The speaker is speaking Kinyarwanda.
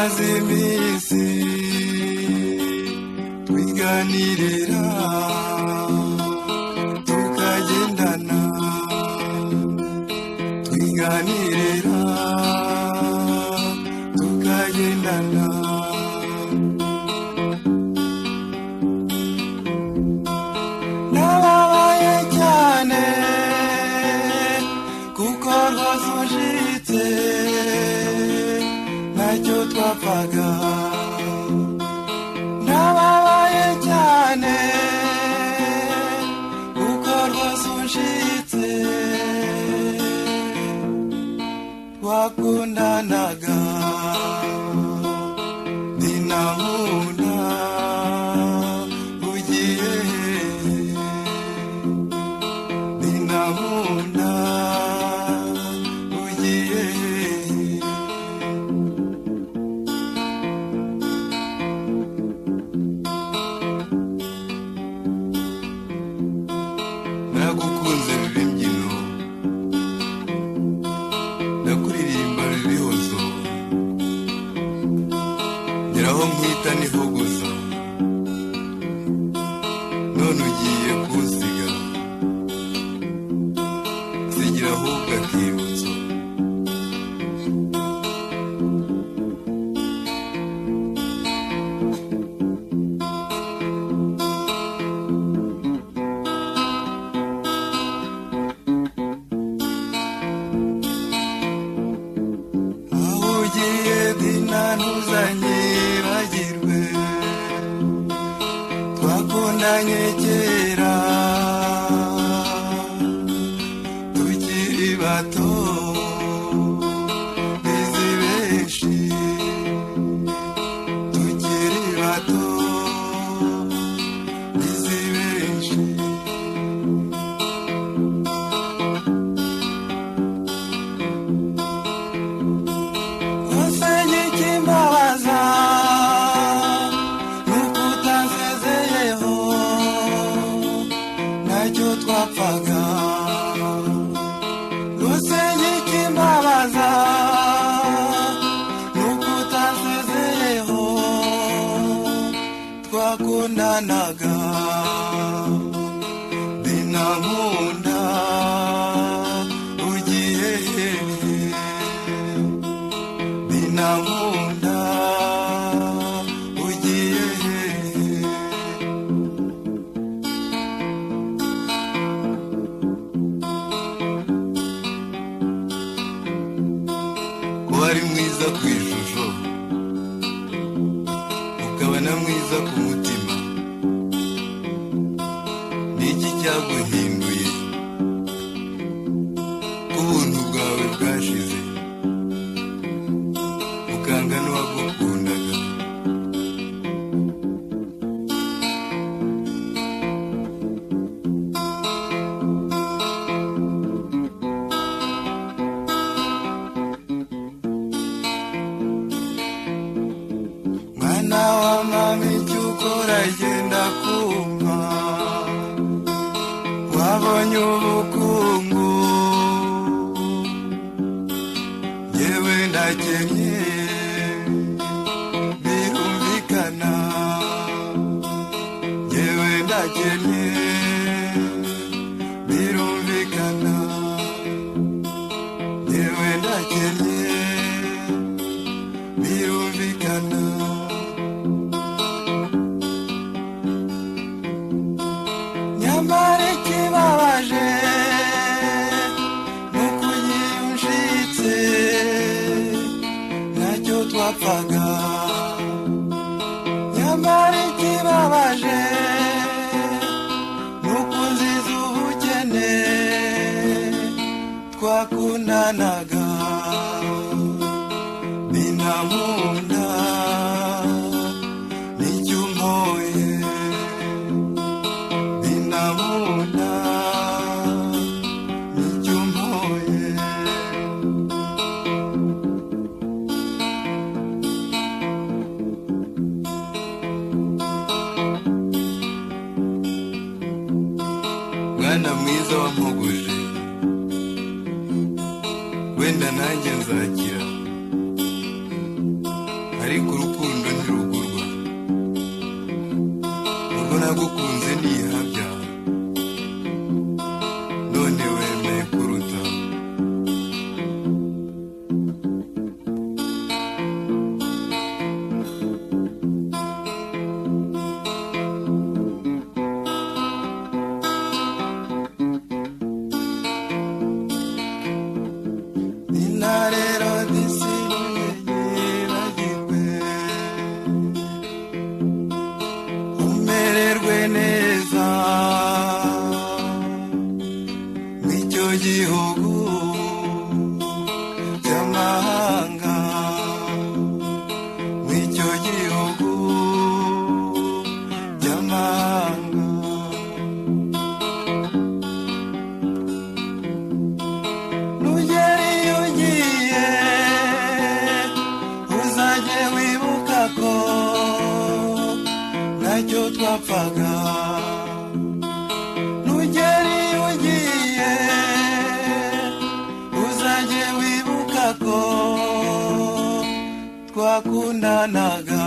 Tumaze iminsi twiganirira tukagendana, twiganirira tukagendana. Nababaye cyane kuko rwose unshitse ntacyo twapfaga. Nababaye cyane kuko rwose unshitse twakundanaga. Dinankunda ugiye he? Dinankunda ugiye he? Naragukunze biba imbyino, ndakuririmba bibihozo, ngeraho nkwita niho gusa, none ugiye kunsiga, nsigira ahubwo akibutso. Aho ugiye Dina ntuzanyibagirwe, twakundanye kera tukiri bato bizi benshi, tukiri bato bizi benshi. Usenge ikimbabaza nuko utansezeyeho ntacyo twapfaga. Usenge ikimbabaza nuko utansezeyeho twakundanaga. Dinankunda ugiye hehe? Dinankunda ugiye hehe? Ko wari mwiza ku ishusho, ukaba na mwiza ku mutima, ni iki cyaguhinduye? Ko ubuntu bwawe bwashize, ukanga n'uwagukundaga. Mwana wa mama icyo ukora genda kumva, wabonye ubukungu yewe ndakennye birumvikana, yewe ndakennye birumvikana, yewe ndakennye birumvikana. Nyamara ikibabaje nuko ugiye unshitse ntacyo twapfaga. Nyamara ikibabaje nuko nziza ubukene twakundanaga. Dinankunda nicyo umpoye, Dinankunda nicyo umpoye. Mwana mwiza wampuguje, wenda nanjye nzakira, ariko Nagukunze ntihabya, none wemeye kuruta. Inarero disi yibagirwe, umererwe neza mw'icyo gihugu cy'amahanga, mw'icyo gihugu cy'amahanga. Nugera iyo ugiye, uzajye wibuka ko ntacyo twapfaga. Nugera iyo ugiye, uzajye wibuka ko twakundanaga.